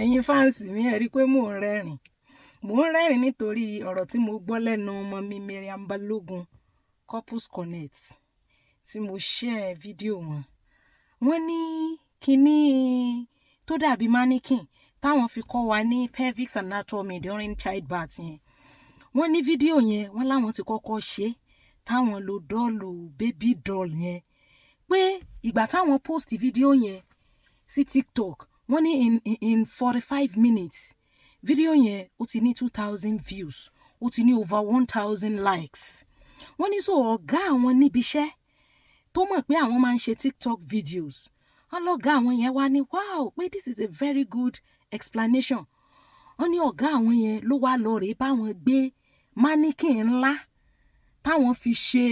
Ẹ̀yin fans mi, ẹ rí i pé mò ń rẹ́rìn. Mò ń rẹ́rìn nítorí ọ̀rọ̀ tí mo gbọ́ lẹ́nu ọmọ mi Mariam Balogun, Couples Connect, tí mo share fídíò wọn. Wọ́n ní kinní tó dàbí mannequin táwọn fi kọ́ wa ní pelvic anatomy during childbirth yẹn. Wọ́n ní fídíò yẹn, wọ́n láwọn ti kọ́kọ́ ṣe táwọn lo doll, baby doll yẹn, pé ìgbà táwọn post fídíò yẹn sí TikTok, wọ́n ní in 45 minutes, fídíò yẹn ó ti ní 2,000 views, ó ti ní over 1,000 likes. Wọ́n ní so ọ̀gá àwọn níbi iṣẹ́ tó mọ̀ pé àwọn máa ń ṣe TikTok videos, wọ́n lọ́gàá àwọn yẹn wá ní, "Wow," pé this is a very good explanation. Wọ́n ní ọ̀gá àwọn yẹn ló wá lọ rèé báwọn gbé mannequin ńlá táwọn fi ṣe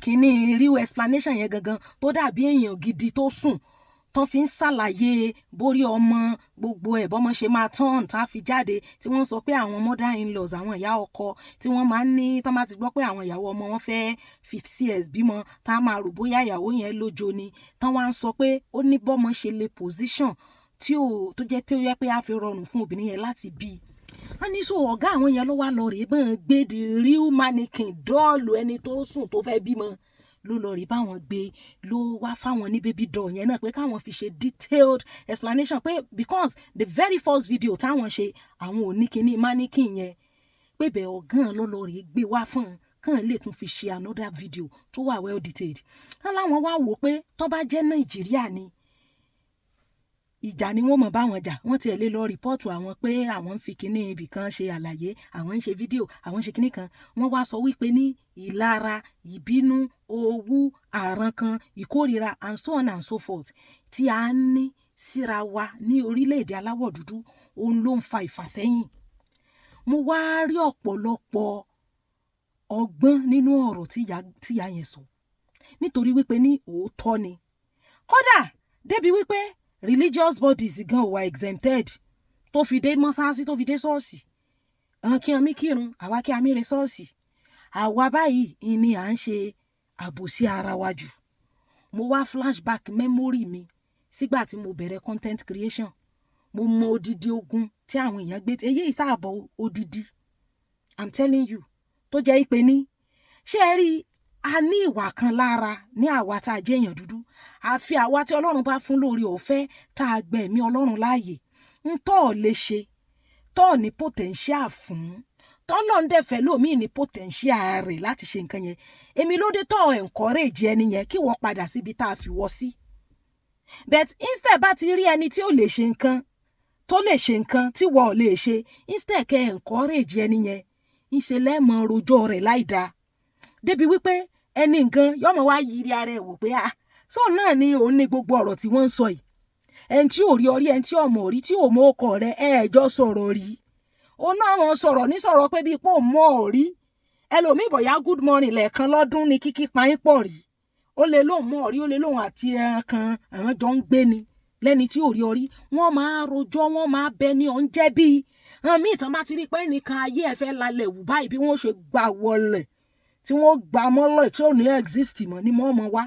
kínní real explanation yẹn gangan, tó dàbí èèyàn gidi tó sùn, tán fi ń ṣàlàyé bórí ọmọ, gbogbo ẹ̀, bọ́mọ ṣe máa tán tá a fi jáde, tí wọ́n sọ pé àwọn mother in-laws, àwọn ìyá ọkọ, tí wọ́n máa ń ní tán bá ti gbọ́ pé àwọn ìyàwó ọmọ wọn fẹ́ fi CS bímọ, tá a máa rò bóyá ìyàwó yẹn lójo ni, tán wá ń sọ pé ó ní bọ́mọ ṣe lè position tí ò tó jẹ́ tó yẹ pé a fi rọrùn fún obìnrin yẹn láti bí. Wọ́n ní so ọ̀gá àwọn yẹn ló wá lọ rèé bọ́n gbé the real mannequin doll, ẹni tó sùn tó fẹ́ bímọ, ló lọ rí báwọn gbé, ló wá fáwọn ní baby doll yẹn náà, pé káwọn fi ṣe detailed explanation, pé because the very first video táwọn ṣe, àwọn ò ní kinní mannequin yẹn, pé bẹ́ẹ̀ ọ̀gán ló lọ rí gbé wá fún un kàn lè tún fi ṣe another video tó wà well detailed. Wọ́n láwọn wá wò pé tó bá jẹ́ Nàìjíríà ni, ìjà ni wọ́n mọ̀ báwọn jà. Wọ́n tiẹ̀ lè lọ report àwọn pé àwọn ń fi kinní ibì kan ṣe àlàyé, àwọn ń ṣe fídíò, àwọn ń ṣe kinní kan. Wọ́n wá sọ wípé ní ìlara, ìbínú, owú, àrankàn, ìkórìíra and so on and so forth tí a ń ní síra wa ní orílẹ̀-èdè aláwọ̀ dúdú, òun ló ń fa ìfàsẹ́yìn. Mo wá rí ọ̀pọ̀lọpọ̀ ọgbọ́n nínú ọ̀rọ̀ tíyà yẹn sọ, nítorí wípé ní òótọ́ ni. Kódà débi wípé religious bodies gan wà exempted, tó fi dé mọ́sáàsì, tó fi dé ṣọ́ọ̀ṣì, àwọn kí wọn kírun, àwa kí a mí re ṣọ́ọ̀ṣì, àwa báyìí ni à ń ṣe àbòsí ara wa jù. Mo wá flashback memory mi sígbà tí mo bẹ̀rẹ̀ content creation. Mo mọ odidi ogun tí àwọn èèyàn gbé èyí ìsáàbọ̀ odidi, I'm telling you, tó jẹ́ ìpè ní ṣé ẹ rí, a ní ìwà kan lára ní àwa tá a jẹ́ èèyàn dúdú, àfi àwa tí Ọlọ́run bá fún lórí ọ̀fẹ́, tá a gbẹ̀mí Ọlọ́run láàyè ń tọ́ ọ lè ṣe, tọ́ ọ ní potential fún tọ́lọ́ ń dẹ̀fẹ́ lómìn ní potential rẹ̀ láti ṣe nǹkan yẹn. Èmi ló dé tọ́ encourage ẹni yẹn kí wọ́n padà síbi tá a fi wọ́ sí. But instead, bá ti rí ẹni tí ò lè ṣe nǹkan, tó lè ṣe nǹkan tí wọ́n ò lè ṣe, instead kẹ́ encourage ẹni yẹn, ńṣe lẹ́mọ̀ rojọ́ rẹ̀ láì dáa, débi wípé ẹni nǹkan yọmọ wá yiri ara ẹ̀ wò pé, ah, so náà ni òun ní gbogbo ọ̀rọ̀ tí wọ́n ń sọ yìí. Ẹni tí ò rí ọrí, ẹni tí ò mọ̀ rí, tí ò mọ ọkọ rẹ̀, ẹ ẹjọ́ sọ̀rọ̀ rí, òun náà wọ́n sọ̀rọ̀ ní sọ̀rọ̀ pé bíi pé òun mọ̀ ọ́ rí. Ẹlòmíì, bọ̀yá good morning lẹ́ẹ̀kan lọ́dún ni kíkí payín pọ̀ rí, ó lè lóun mọ̀ rí, ó lè lóun àti ẹran kan àwọn jọ ń gbé ni. Lẹ́ni tí ò rí ọrí, wọ́n máa rojọ́, wọ́n máa bẹ ní ọ̀n jẹ́ bíi àwọn míì tán bá ti rí pé nìkan ayé ẹ̀ fẹ́ lálẹ́ wù báyìí, bí wọ́n ṣe gbà wọlé tí wọ́n gbà mọ́lẹ̀ tí ò ní exist mọ́ ni mọ́ ọmọ wa.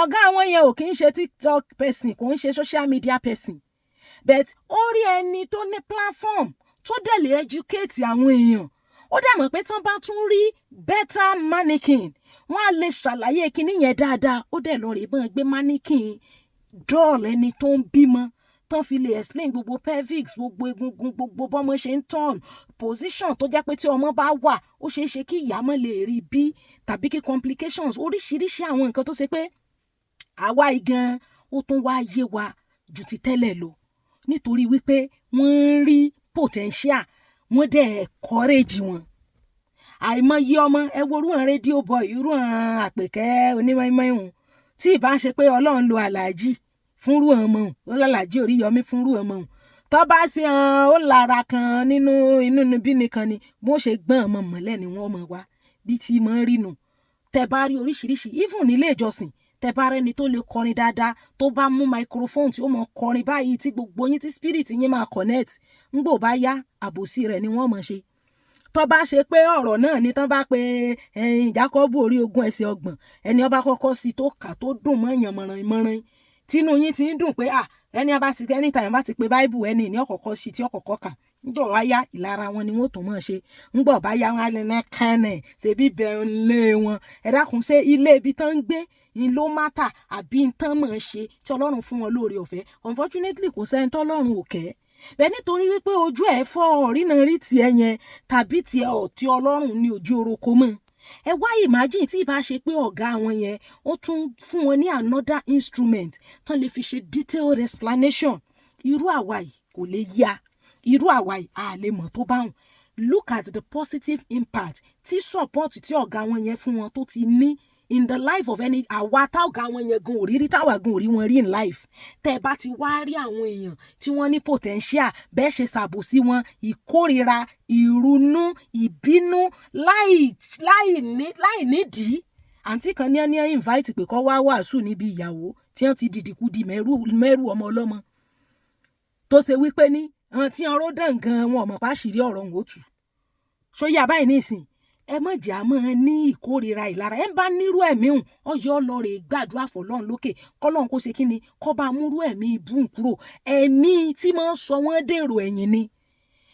Ọ̀gá àwọn yẹn ò kì í ṣe TikTok person, kò ń ṣe social media person, but ó rí ẹni tó ní platform tó dẹ̀ lè educate àwọn èèyàn. Ó dẹ̀ mọ̀ pé tán bá tún rí better mannequin, wọ́n á lè ṣàlàyé kinní yẹn dáadáa. Ó dẹ̀ lọ rè bọ́n gbé mannequin doll ẹni tó ń bímọ, tán fi lè explain gbogbo pelvic, gbogbo egungun, gbogbo bọ́mọ ṣe ń turn, position tó jẹ́ pé tí ọmọ bá wà, ó ṣeé ṣe kí ìyá mọ́ lè rí bí tàbí kí complications, oríṣiríṣi àwọn nǹkan tó ṣe pé àwa igan ó tún wá yé wa ju ti tẹ́lẹ̀ lọ, nítorí wípé wọ́n ń rí potential, wọ́n dẹ̀ encourage wọn. Àìmọye ọmọ, ẹ wo irú àwọn radio boy, irú àwọn Àpèkẹ́ onímọ̀ọ́mọ̀, tí ì bá ń ṣe pé Ọlọ́run lo Aláàjì fúnrú ọmọ òun, ó lálàájì Oríyọmí fúnrú ọmọ òun, tó bá ṣe hàn ó lára kan nínú inú níbí nìkan ni bó ṣe gbọ́n ọmọ mọ́lẹ̀ ni wọ́n mọ̀ wá bí tí mọ̀ ń rí nù. Tẹ bá rí oríṣiríṣi, even nílé ìjọsìn, tẹ bá rẹni tó lè kọrin dáadáa, tó bá mú microphone tí ó mọ kọrin báyìí, tí gbogbo yín, tí spirit yín máa connect, ńgbò bá yá, àbòsí rẹ̀ ni wọ́n mọ̀ ṣe. Tó bá ṣe pé ọ̀rọ̀ náà ni tán bá pe ẹyin Jákọ́bù orí 20 ẹsẹ̀ 30, ẹni ọba kọ́kọ́ sí tó kà tó dùn mọ́ èèyàn mọ̀ràn mọ̀ràn. Tínú yín ti ń dùn pé ah, ẹni bá ti, anytime bá ti pe Bible, ẹni ní ọ̀kọ̀ọ̀kọ̀ sí tí ọ̀kọ̀ọ̀kọ̀ kà. Ńgbọ̀ wá yá, ìlara wọn ni wọ́n tún mọ̀ ṣe. Ńgbọ̀ bá yá, wọn á lè ná kánẹ̀ ṣebí bẹ́ẹ̀ ń lé wọn. Ẹ dákun, ṣé ilé ibi tán ń gbé ń ló matter, àbí ń tán mọ̀ ṣe tí Ọlọ́run fún wọn lóore ọ̀fẹ́? Unfortunately, kò sẹ́ni tọ́lọ́run ò kẹ́ bẹ́ẹ̀, nítorí wípé ojú ẹ̀ fọ́ ọ̀rínà rí tiẹ̀ yẹn tàbí tiẹ̀ ọ̀tí Ọlọ́run ní ojú oroko mọ́. Ẹ wá imagine tí ìbá ṣe pé ọ̀gá wọn yẹn, ó tún fún wọn ní another instrument tán lè fi ṣe detailed explanation, irú àwa yìí kò lè yá, irú àwa yìí a lè mọ̀ tó báwọn. Look at the positive impact tí support tí ọ̀gá wọn yẹn fún wọn tó ti ní in the life of any àwa tá ọ̀gá wọn yẹn gan òrírí, táwa gan òrí wọn rí in life. Tẹ́ ẹ bá ti wá rí àwọn èèyàn tí wọ́n ní potential, bẹ́ẹ̀ ṣe ṣàbòsí wọn, ìkórira, ìrunú, ìbínú láì nídìí. Àǹtí kan ní invite pé kó wá wàásù níbi ìyàwó tí wọ́n ti dìdìkudì mẹ́rù mẹ́rù ọmọ ọlọ́mọ, tó ṣe wípé ní àwọn tí wọ́n ró dàn gan, wọn ò mọ̀ pàṣírí ọ̀rọ̀ òun ó tù sóyà báyìí nísìn. Ẹ má jẹ́ àmọ́ ní ìkórira, ìlara. Ẹ ń bá nírú ẹ̀mí hùn, ọyọ́ lọ rè gbàdúrà fọlọ́run lókè, kọ́lọ́run kó ṣe kí ni, kó bá múrú ẹ̀mí ibú kúrò, ẹ̀mí tí máa ń sọ wọ́n dèrò ẹ̀yìn ni.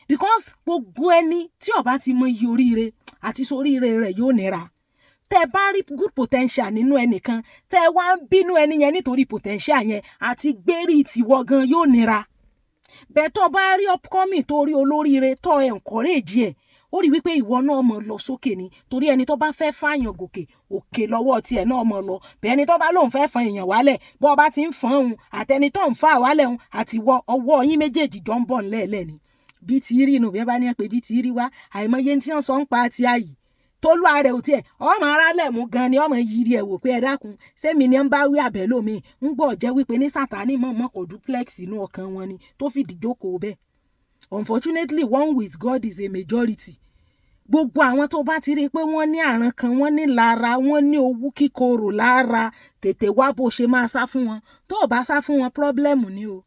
Because gbogbo ẹni tí ó bá ti mọ iye oríire àti soríire rẹ̀ yóò nira. Tẹ́ bá rí good potential nínú ẹnìkan, tẹ́ wá ń bínú ẹni yẹn nítorí potential yẹn, àti gbérí tiwọ gan yóò nira. Bẹ́ẹ̀ tó bá rí upcoming, tó rí olóríire, tó encourage ẹ̀, ó rí wípé ìwọ náà mọ̀ lọ sókè ni, torí ẹni tó bá fẹ́ fàyàn gòkè, òkè lọ́wọ́ tiẹ̀ náà mọ̀ lọ. Bẹ́ẹ̀ ẹni tó bá lóun fẹ́ fan èèyàn wálẹ̀, bọ́ ọ bá ti ń fọ́n òun, àtẹni tó ń fà wálẹ̀ òun àti wọ, ọwọ́ yín méjèèjì jọ ń bọ̀ ńlẹ̀ẹ́lẹ̀ ni. Bí ti rí inú bí wọ́n bá ní pé bí ti rí wá, àìmọye tí wọ́n sọ ń pa ti àyè tólúwa rẹ̀ ò tiẹ̀ ọmọ aráàlẹ̀ mú gan ni ọmọ yiri ẹ̀ wò pé, ẹ dákun, sẹ́mi ni ń bá wí àbẹ̀ lómi ń gbọ́ jẹ́ wípé ní Sátánì mọ̀ọ́mọ̀ kọ̀ duplex inú ọkàn wọn ni tó fìdí jókòó bẹ́ẹ̀. Unfortunately, one with God is a majority. Gbogbo àwọn tó bá ti rí i pé wọ́n ní àrùn kan, wọ́n ní lára, wọ́n ní owú kíkorò lára, tètè wá bó ṣe máa sá fún wọn. Tó o bá sá fún wọn, problem ni o,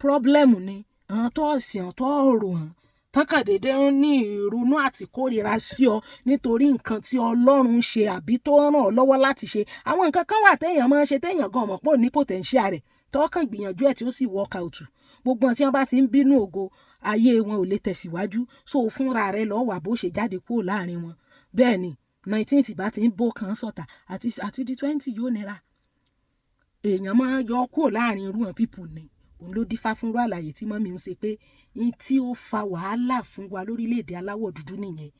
problem ni. Àwọn tó ọ̀sìn tó rò hàn tán kàn déédéé ń ní ìrònú àti kórìíra sí ọ nítorí nǹkan tí Ọlọ́run ń ṣe àbí tó ràn ọ́ lọ́wọ́ láti ṣe. Àwọn nǹkan kan wà téèyàn máa ń ṣe, téèyàn gan mọ̀ pé ò ní potential rẹ̀, tọ́kàn gbìyànjú ẹ̀ tí ó sì work out. Gbogbo tí wọ́n bá ti ń bínú ògo, ayé wọn ò lè tẹ̀síwájú. So fúnra rẹ̀ lọ́ọ́ wà bó ṣe jáde kúrò láàrin wọn. Bẹ́ẹ̀ ni 19th bá ti ń bó kan sọ̀tà àti di 20 yóò nira. Èèyàn máa yọ kúrò láàrin irú wọn people ni. Òun ló dífá fúnrú àlàyé tí mummy ń ṣe pé n tí ó fa wàhálà fún wa lórílẹ̀‐èdè aláwọ̀ dúdú nìyẹn: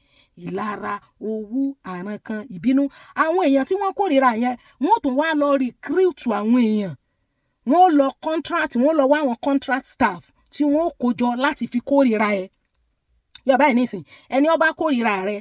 ìlara, owú, àrùn kan, ìbínú. Àwọn èèyàn tí wọ́n kórìíra yẹn, wọ́n tún wá lọ recruit àwọn èèyàn, wọ́n lọ contract, wọ́n lọ wá àwọn contract staff tí wọ́n kó jọ láti fi kórìíra ẹ. Yọ báyìí nísìn, ẹni ó bá kórìíra rẹ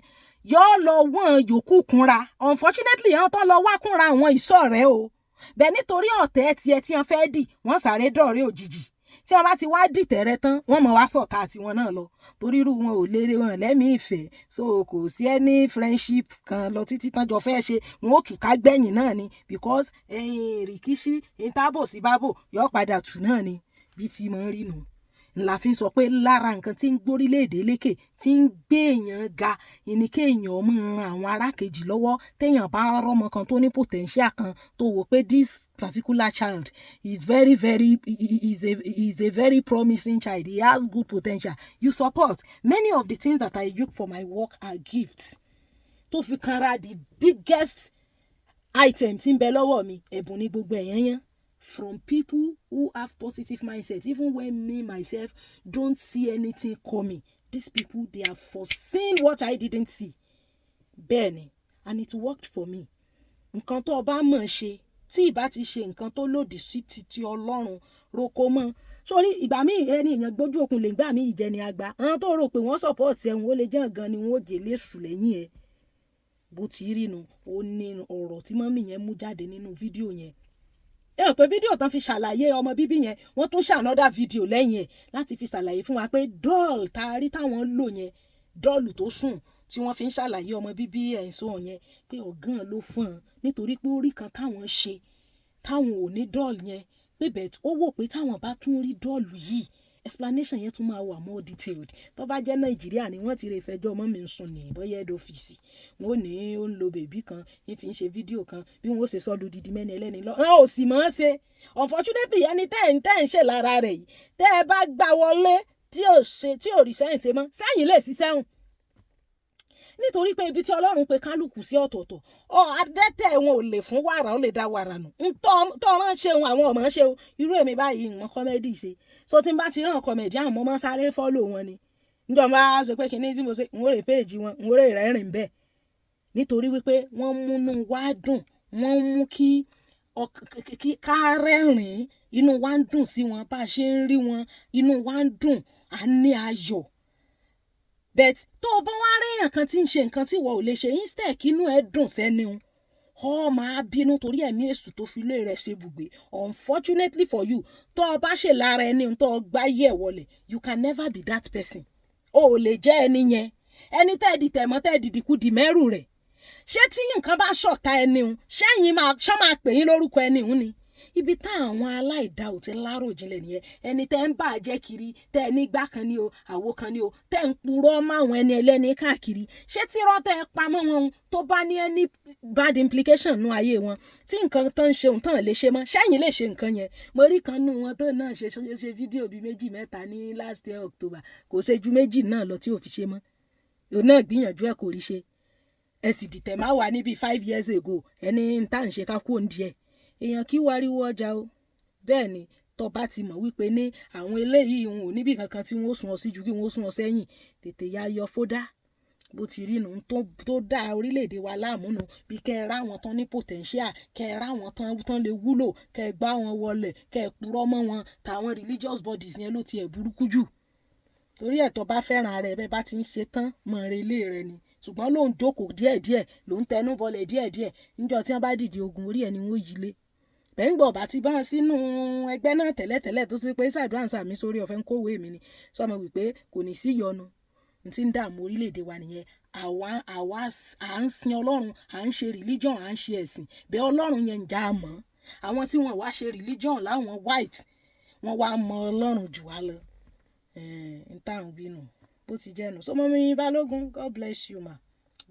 yóò lọ wọ́n yòókù kúnra. Unfortunately, àwọn tó lọ wá kúnra, àwọn ìsọ̀ rẹ o bẹ́ẹ̀, nítorí ọ̀tẹ̀ tiẹ̀ tí wọ́n fẹ́ dì, wọ́n sáré dọ̀rẹ́ òjijì. Tí wọ́n bá ti wá dìtẹ̀ rẹ tán, wọ́n mọ̀ wá sọ̀tà tiwọn náà lọ, torí irú wọn ò lérè wọn lẹ́mìí ìfẹ́. So kò sí any friendship kan lọ títí tán jọ fẹ́ ṣe, wọn ò tù ká gbẹ̀yìn náà ni, because ẹ̀yìn rìkíṣí ìtàbò sí bábò yọ padà tù náà ni. Bí ti mọ̀ ń rí nù ńlá fi ń sọ pé lára nǹkan tí ń gbórílẹ̀-èdè lékè, tí ń gbé èèyàn ga, ìní kéèyàn ọmọ ran àwọn arákejì lọ́wọ́. Téèyàn bá rọ́mọ kan tó ní potential kan, tó wò pé this particular child is very very is a very promising child, he has good potential, you support. Many of the things that I use for my work are gifts. Tó fi kanra the biggest item tí ń bẹ lọ́wọ́ mi, ẹ̀bùn ní gbogbo ẹ̀yán yẹn, from people who have positive mindset. Even when me myself don't see anything coming, these people, they have foreseen what I didn't see. Bẹ́ẹ̀ni, and it worked for me. Nǹkan tó o bá mọ̀ ṣe, tí ìbá ti ṣe nǹkan tó lòdì sí ti Ọlọ́run, roko mọ́ sórí. Ìgbà míì, ẹni èèyàn gbójú okùn lè gbà mí ìjẹni àgbà. Àwọn tó rò pé wọ́n support ẹ̀hún, ó lè jẹ́ gan ni wọ́n ó jẹ́ léṣù lẹ́yìn ẹ̀. Bó ti rí nu, ó ní ọ̀rọ̀ tí mummy yẹn mú jáde nínú fídíò yẹn. Ẹ hàn pé fídíò tán fi ṣàlàyé ọmọ bíbí yẹn, wọ́n tún ṣe another fídíò lẹ́yìn ẹ̀ láti fi ṣàlàyé fún wa pé doll tá a rí táwọn lò yẹn, doll tó sùn tí wọ́n fi ń ṣàlàyé ọmọ bíbí ẹ̀sùn yẹn, pé ọ̀gán ló fún un, nítorí pé orí kan táwọn ṣe táwọn ò ní doll yẹn, pé bẹ́ẹ̀ ó wò pé táwọn bá tún rí doll yìí, explanation yẹn tún máa wà more detailed. Tó bá jẹ́ Nàìjíríà ni, wọ́n ti rè fẹjọ́ ọmọ mi ń sùn ní bóyá head office, wọn ò ní ó ń lo baby kan ń fi ń ṣe fídíò kan, bí wọ́n ó ṣe sọ́dún dídí mẹ́ni ẹlẹ́ni lọ, wọn ò sì mọ̀ ọ́n ṣe. Unfortunately, ẹni tẹ́ ẹ̀ ń ṣe lára rẹ̀ yìí, tẹ́ ẹ bá gbà wọlé tí ò ṣe, tí ò rí sẹ́yìn ṣe mọ́, sẹ́yìn lè ṣiṣẹ́ hùn, nítorí pé ibi tí Ọlọ́run pe kálukú sí ọ̀tọ̀ọ̀tọ̀. Ọ adẹ́tẹ̀ wọn ò lè fún wàrà, ó lè dá wàrà nù. Ntọ́ ọmọ ń ṣe òun, àwọn ọmọ ń ṣe o. Irú èmi báyìí, ìwọ̀n comedy ṣe, so tí n bá ti ràn comedy, àwọn ọmọ máa ń sáré follow wọn ni. Níjọ́ máa sọ pé kinní tí mo ṣe, n ó rè péèjì wọn, n ó rè rẹ́rìn bẹ́ẹ̀, nítorí wípé wọ́n múnú wá dùn, wọ́n mú kí ká rẹ́rìn, inú wa ń dùn sí wọn. Bá a ṣe ń rí wọn, inú wa ń dùn, à ń ní ayọ̀. But tó o bá wá réèyàn kan tí ń ṣe nǹkan tí ìwọ ò lè ṣe, instead kí inú ẹ dùn sẹ́ni o, ọ máa bínú, torí ẹ̀mí èṣù tó fi ilé rẹ̀ ṣe bùgbé. Unfortunately for you, tó o bá ṣe lára ẹni tó o gbá yẹ̀ wọlé, you can never be that person. O ò lè jẹ́ ẹni yẹn, ẹni tẹ́ ẹ di tẹ̀mọ́, tẹ́ ẹ dìdìkú di mẹ́rù rẹ̀. Ṣé tí nǹkan bá ṣọ̀tá ẹni hun, ṣẹ́yìn máa ṣọ́ máa pè yín lórúkọ ẹni hun ni? Ibi táwọn aláìda ò ti láròjinlẹ̀ nìyẹn. Ẹni tẹ́ ń bà jẹ́ kiri, tẹ́ ẹ nígbà kan ní o, àwo kan ní o, tẹ́ ń purọ́ máwọn ẹni ẹlẹ́ni káàkiri, ṣé tí irọ́ tẹ́ ẹ pamọ́ wọn tó bá ní any bad implication nú ayé wọn, tí nǹkan tó ń ṣe òun tán lè ṣe mọ́, ṣẹ́yìn lè ṣe nǹkan yẹn? Mo rí kan nú wọn tó náà ṣe fídíò bíi méjì mẹ́ta ní last year October. Kò ṣe ju méjì náà lọ tí ò fi ṣe mọ́. Òun náà gbìyànjú ẹ̀, kò rí ṣe. Ẹ sì dìtẹ̀ má wà níbi 5 years ago, ẹni tá à ń ṣe ká kú òǹdí ẹ̀. Èèyàn kí wariwo ọjà o. Bẹ́ẹ̀ ni, tó bá ti mọ̀ wípé ní àwọn eléyìí wọn ò níbì kankan tí wọ́n ó sún ọ sí ju kí wọ́n ó sún ọ sẹ́yìn, tètè ya yọ fódà. Bó ti rí nu tó dá orílẹ̀-èdè wa láàmú nu, bí kẹ́ ẹ ráwọn tán ní potential, kẹ́ ẹ ráwọn tán tán lè wúlò, kẹ́ ẹ gbá wọn wọlẹ̀, kẹ́ ẹ purọ́ mọ́ wọn. Tàwọn religious bodies yẹn ló tiẹ̀ burúkú jù, torí ẹ̀ tó bá fẹ́ràn ara ẹ̀, bẹ́ẹ̀ bá ti ń ṣe tán, mọ̀ ọ́n relé rẹ ni. Ṣùgbọ́n ló ń jókòó díẹ̀díẹ̀, ló ń tẹnu bọlẹ̀ díẹ̀díẹ̀, níjọ́ tí wọ́n bá dìde ogun, orí ẹ̀ ni wọ́n yí lé. Bẹ́ńgbọ̀ bá ti bá sínú ẹgbẹ́ náà tẹ́lẹ̀tẹ́lẹ̀, tó ṣe pé ṣàdúrà ń sàmì sórí ọ̀fẹ́ ń kówé mi ni, sọmọ wípé kò ní sí ìyọnu tí ń dààmú orílẹ̀-èdè wa nìyẹn. Àwa à ń sin Ọlọ́run, à ń ṣe religion, à ń ṣe ẹ̀sìn bẹ́ẹ̀. Ọlọ́run yẹn ń já mọ́. Àwọn tí wọ́n wá ṣe religion láwọn white, wọ́n wá mọ Ọlọ́run jù wá lọ. Ń tà ń wí nù, bó ti jẹ́ nù. So Mummy Balógun, God bless you, ma.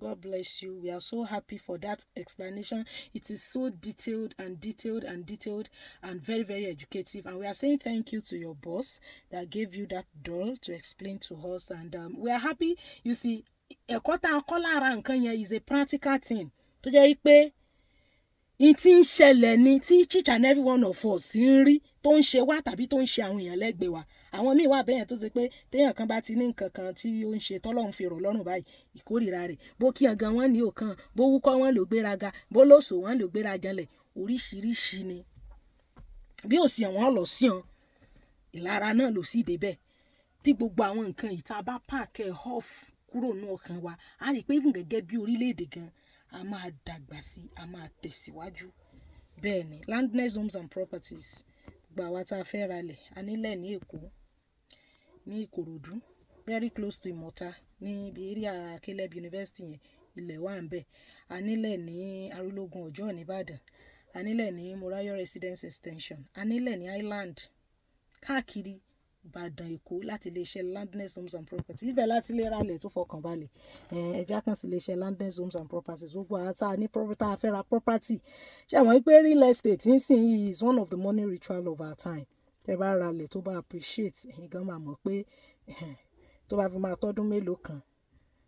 God bless you. We are so happy for that explanation. It is so detailed and detailed and detailed and very, very educative. And we are saying thank you to your boss that gave you that doll to explain to us. And we are happy. You see, ẹ̀kọ́ tá a kọ́ lára nǹkan yẹn is a practical thing tó jẹ́ pé n tí ń ṣẹlẹ̀ ni, tí each and every one of us ń rí, tó ń ṣe wá tàbí tó ń ṣe àwọn èèyàn lẹ́gbẹ̀ẹ́ wa. Àwọn míì wà bẹ́yẹn tó ti pé téèyàn kan bá ti ní nǹkan kan tí ó ń ṣe, tọ́lọ́run fi rọ̀ lọ́rùn báyìí, ìkórìíra rẹ̀, bó kí gan wọ́n ní òkan, bó wúkọ́ wọ́n lò gbéraga, bó lóṣò wọ́n lò gbéra janlẹ̀. Oríṣiríṣi ni. Bí ò sí àwọn lọ sí wọn, ìlara náà ló sì débẹ̀. Tí gbogbo àwọn nǹkan yìí tá a bá pack ẹ̀ off kúrò ní ọkàn wa, a rí i pé even gẹ́gẹ́ bí orílẹ̀-èdè gan, a máa dàgbà sí, a máa tẹ̀síwájú. Bẹ́ẹ̀ ni, Landness Homes and Properties, gbogbo àwa tá a fẹ́ ralẹ̀, a nílẹ̀ ní Èkó, ní Ìkòròdú, very close to Ìmọ̀ta, ní ibi area Caleb University yẹn, ilẹ̀ wà níbẹ̀. A nílẹ̀ ní Arúlógún Ọjọ́ ní Ìbàdàn. A nílẹ̀ ní Morayo Residence Extension. A nílẹ̀ ní Island, káàkiri Ìbàdàn, Èkó, láti ilé iṣẹ́ Landness Homes and Properties. Ibẹ̀ láti lè ra ilẹ̀ tó fọkàn balẹ̀. Ẹ já kan sí ilé iṣẹ́ Landness Homes and Properties. Gbogbo àwa tá a ní property, tá a fẹ́ ra property. Ṣé ẹ mọ̀ wípé real estate nísìnyí is one of the money ritual of our time? Tẹ bá ra ilẹ̀ tó bá appreciate, ẹ̀yin gan máa mọ̀ pé tó bá fi máa tọ́dún mélòó kan,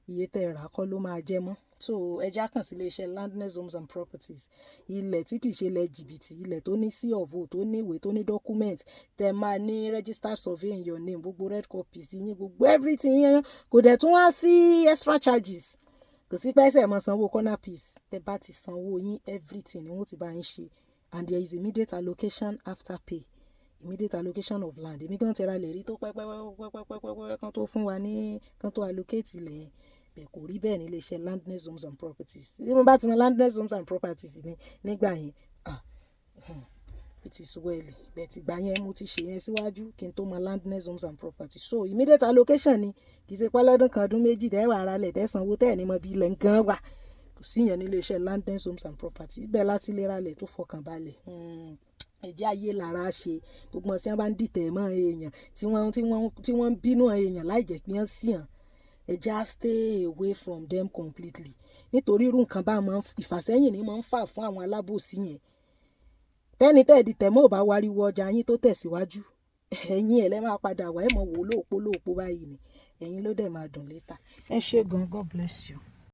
iye tẹ rà kọ́ ló máa jẹ́ mọ́. So ẹ já kàn sí ilé iṣẹ́ Landness Homes and Properties. Ilẹ̀ tí kì í ṣe ilẹ̀ jìbìtì, ilẹ̀ tó ní C of O, tó ní ìwé, tó ní document, tẹ máa ní registered survey in your name, gbogbo red copies yín, gbogbo everything yẹn. Kò dẹ̀ tún wá sí extra charges. Kò sí pé ẹsẹ̀ máa sanwó corner piece. Tẹ bá ti sanwó yín, everything ni wọ́n ti bá yín ṣe. And there is immediate allocation after pay. Immediate allocation of land. Èmi gan ti ra ilẹ̀ rí tó pẹ́ pẹ́ pẹ́ pẹ́ pẹ́ pẹ́ pẹ́ kan tó fún wa ní kan tó allocate ilẹ̀ yẹn. Bẹ́ẹ̀ kò rí bẹ́ẹ̀ ní ilé iṣẹ́ Landness Homes and Properties. Tí mo bá ti mọ Landness Homes and Properties ní nígbà yẹn, ah, it is well. Bẹ́ẹ̀ tí ìgbà yẹn mo ti ṣe yẹn síwájú kí n tó mọ Landness Homes and Properties. So immediate allocation ni, kì í ṣe pé lọ́dún kan, ọdún méjì tẹ́ wà ra ilẹ̀, tẹ́ sanwó, tẹ́ ẹ̀ ní mọ bí ilẹ̀ gan wà. Kò sí yẹn ní ilé iṣẹ́ Landness Homes and Properties. Bẹ́ẹ̀ láti lè ra ilẹ̀ tó fọkàn balẹ̀. Ẹ jẹ́ ayé lára ṣe. Gbogbo wọn tí wọ́n bá ń dìtẹ̀ mọ́ èèyàn, tí wọ́n ń bínú èèyàn láì jẹ́ pé wọ́n sí wọn, ẹ jẹ́ á stay away from them completely. Nítorí irú nǹkan bá máa ń ìfàsẹ́yìn ni máa ń fà fún àwọn alábòsí yẹn. Tẹ́ni tẹ́ ẹ dìtẹ̀ mọ́ ò bá wariwo ọjà yín tó tẹ̀síwájú, ẹ̀yin ẹ̀ lẹ́ máa padà wá, ẹ̀ mọ̀ wò lóòpó lóòpó báyìí ni, ẹ̀yin ló dẹ̀ máa dùn later. Ẹ ṣé gan, God bless you.